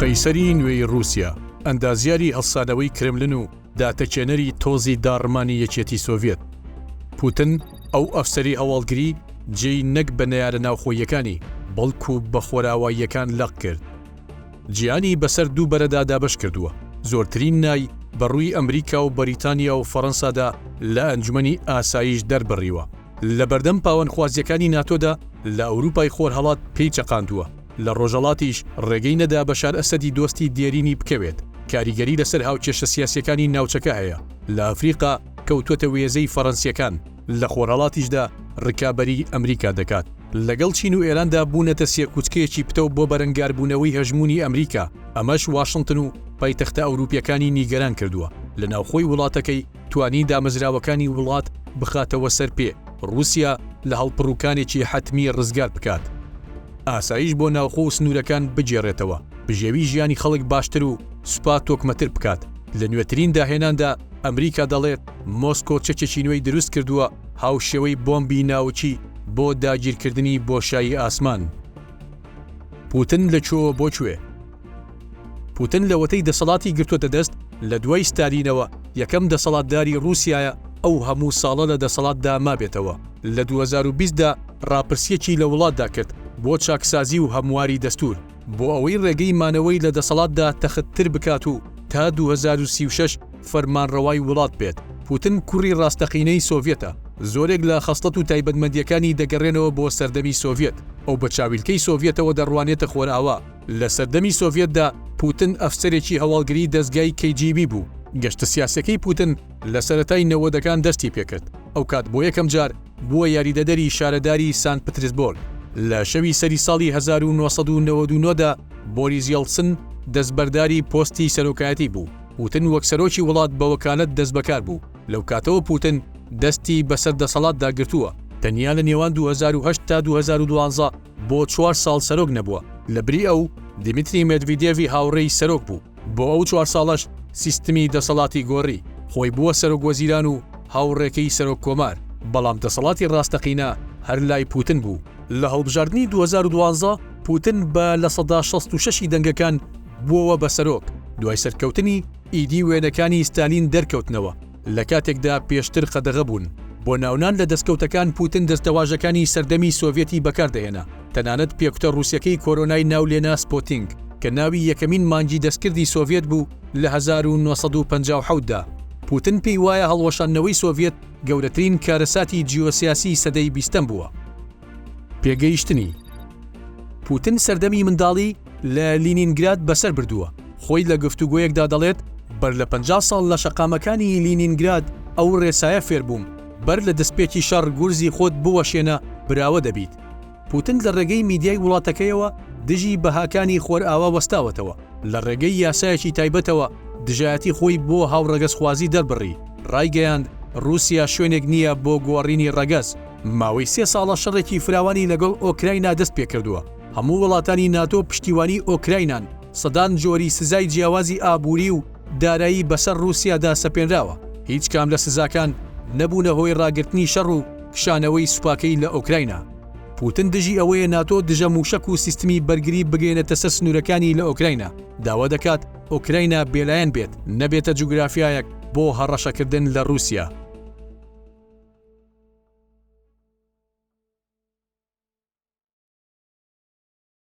قەیسەری نوێی ڕووسیا، ئەندازیاری هەڵسانەوەی کرملن و داتەکێنەری تۆزی داڕمانی یەکێتی سۆڤیەت، پوتن، ئەو ئەفسەری هەواڵگری جێی نەک بە نەیارە ناوخۆییەکانی، بەڵکو بە خۆراواییەکان لەق کرد. جیهانی بەسەر دوو بەرەدا دابەش کردووە، زۆرترین نای بە ڕووی ئەمریکا و بەریتانیا و فەڕەنسادا لە ئەنجومەنی ئاسایش دەربڕیوە. لە بەردەم پاوانخوازییەکانی ناتۆدا لە ئەوروپای خۆرهەڵات پێی چەقاندووە، لە ڕۆژەڵاتیش ڕێگەی نەدا بەشار ئەسەدی دۆستی دێرینی بکەوێت، کاریگەری لەسەر هاوکێشە سیاسییەکانی ناوچەکە هەیە، لە ئەفریقا کەوتووەتە وێزەی فەڕەنسییەکان، لە خۆرهەڵاتیشدا ڕکابەریی ئەمریکا دەکات. لەگەڵ چین و ئێراندا بوونەتە سێکوچکەیەکی پتەو بۆ بەرەنگاربوونەوەی هەژموونی ئەمریکا، ئەمەش واشنتن و پایتەختە ئەوروپییەکانی نیگەران کردووە، لە ناوخۆی وڵاتەکەی توانی دامەزراوەکانی وڵات بخاتەوە سەر پێ، ڕووسیا لە هەڵپڕوکانێکی حەتمی ڕزگار بکات. ئاسایش بۆ ناوخۆ و سنوورەکان بگێڕێتەوە، بژێوی ژیانی خەڵک باشتر و سوپا تۆکمەتر بکات. لە نوێترین داهێناندا ئەمریکا دەڵێت مۆسکۆ چەکێکی نوێی دروست کردووە هاوشێوەی بۆمبی ناوکی بۆ داگیرکردنی بۆشایی ئاسمان. پوتن لە کوێوە بۆ کوێ؟ پوتن لەوەتەی دەسەڵاتی گرتووەتە دەست لە دوای ستالینەوە یەکەم دەسەڵاتداری ڕووسیایە ئەو هەموو ساڵە لە دەسەڵاتدا مابێتەوە. لە 2020 دا ڕاپرسییەکی لە وڵاتدا کرد بۆ چاکسازی و هەمواری دەستوور بۆ ئەوەی ڕێگەی مانەوەی لە دەسەڵاتدا تەختتر بکات و تا 2036 فەرمانڕەوای وڵات بێت. پوتن کوڕی ڕاستەقینەی سۆڤیەتە، زۆرێک لە خەسڵەت و تایبەتمەندییەکانی دەگەڕێنەوە بۆ سەردەمی سۆڤیەت، ئەو بە چاویلکەی سۆڤیەتەوە دەڕوانێتە خۆرئاوا. لە سەردەمی سۆڤیەتدا پوتن ئەفسەرێکی هەواڵگری دەزگای KGB بوو. گەشتە سیاسیەکەی پوتن لە سەرەتای نەوەدەکان دەستی پێکرد، ئەوکات بۆ یەکەمجار بووە یاریدەدەری شارەداری سان پترسبۆرگ. لە شەوی سەری ساڵی 1999 دا بۆریس یەڵتسن دەستبەرداری پۆستی سەرۆکایەتی بوو. پوتن وەک سەرۆکی وڵات بە وەکالەت دەستبەکار بوو. لەو کاتەوە پوتن دەستی بەسەر دەسەڵاتدا گرتووە. تەنیا لە نێوان 2008 تا 2012 بۆ چوار ساڵ سەرۆک نەبووە، لە بری ئەو، دیمیتری مێدڤیدێڤی هاوڕێی سەرۆک بوو، بۆ ئەو چوار ساڵەش سیستمی دەسەڵاتی گۆڕی، خۆی بووە سەرۆک وەزیران و هاوڕێکەی سەرۆک کۆمار، بەڵام دەسەڵاتی ڕاستەقینە هەر لای پوتن بوو. لە هەڵبژاردنی 2012 پوتن بە 66% ی دەنگەکان بووەوە بە سەرۆک، دوای سەرکەوتنی، ئیدی وێنەکانی ستالین دەرکەوتنەوە، لە کاتێکدا پێشتر قەدەغە بوون. بۆ ناونان لە دەستکەوتەکان پوتن دەستەواژەکانی سەردەمی سۆڤیەتی بەکاردەهێنا، تەنانەت پێکوتە ڕووسیەکەی کۆرۆنای ناو لێنا سپۆتینگ، کە ناوی یەکەمین مانگی دەستکردی سۆڤیەت بوو لە 1957 دا. پوتن پێی وایە هەڵوەشاندنەوەی سۆڤیەت گەورەترین کارەساتی جیۆسیاسی سەدەی بیستەم بووە. پێگەیشتنی پوتن سەردەمی منداڵی لە لینینگراد بەسەر بردووە، خۆی لە گفتوگۆیەکدا دەڵێت، بەر لە 50 ساڵ لە شەقامەکانی لینینگراد ئەو ڕێسایە فێربووم، بەر لە دەستپێکی شەڕ گورزی خۆت بوەشێنە براوە دەبیت. پوتن لە ڕێگەی میدیای وڵاتەکەیەوە دژی بەهاکانی خۆرئاوا وەستاوەتەوە، لە ڕێگەی یاسایەکی تایبەتەوە دژایەتی خۆی بۆ هاوڕەگەزخوازی دەربڕی، ڕایگەیاند ڕووسیا شوێنێک نییە بۆ گۆڕینی ڕەگەز. ماوەی سێ ساڵە شەڕێکی فراوانی لەگەڵ ئۆکراینا دەستپێکردووە، هەموو وڵاتانی ناتۆ پشتیوانی ئۆکراینان، سەدان جۆری سزای جیاوازی ئابووری و دارایی بەسەر ڕووسیادا سەپێنراوە، هیچ کام لە سزاکان نەبوونە هۆی ڕاگرتنی شەڕ و کشانەوەی سوپاکەی لە ئۆکراینا. پوتن دژی ئەوەیە ناتۆ دژە مووشەک و سیستمی بەرگری بگەیەنێتە سەر سنوورەکانی لە ئۆکراینا، داوا دەکات ئۆکراینا بێلایەن بێت، نەبێتە جوگرافیایەک بۆ هەڕەشەکردن لە ڕووسیا.